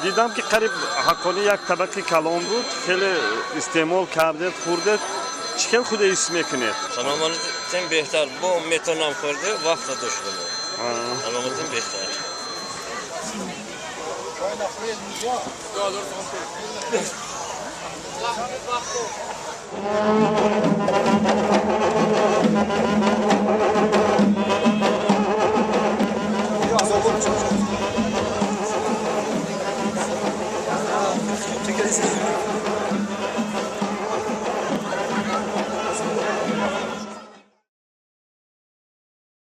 Дидам ки қариб ҳаққонӣ як табақи калон буд, хеле истеъмол кардед, хӯрдед. Чӣ хел худа ҳис мекунед? Саломатим беҳтар. Бо метонам хӯрде, вақт дошта. Саломатим беҳтар.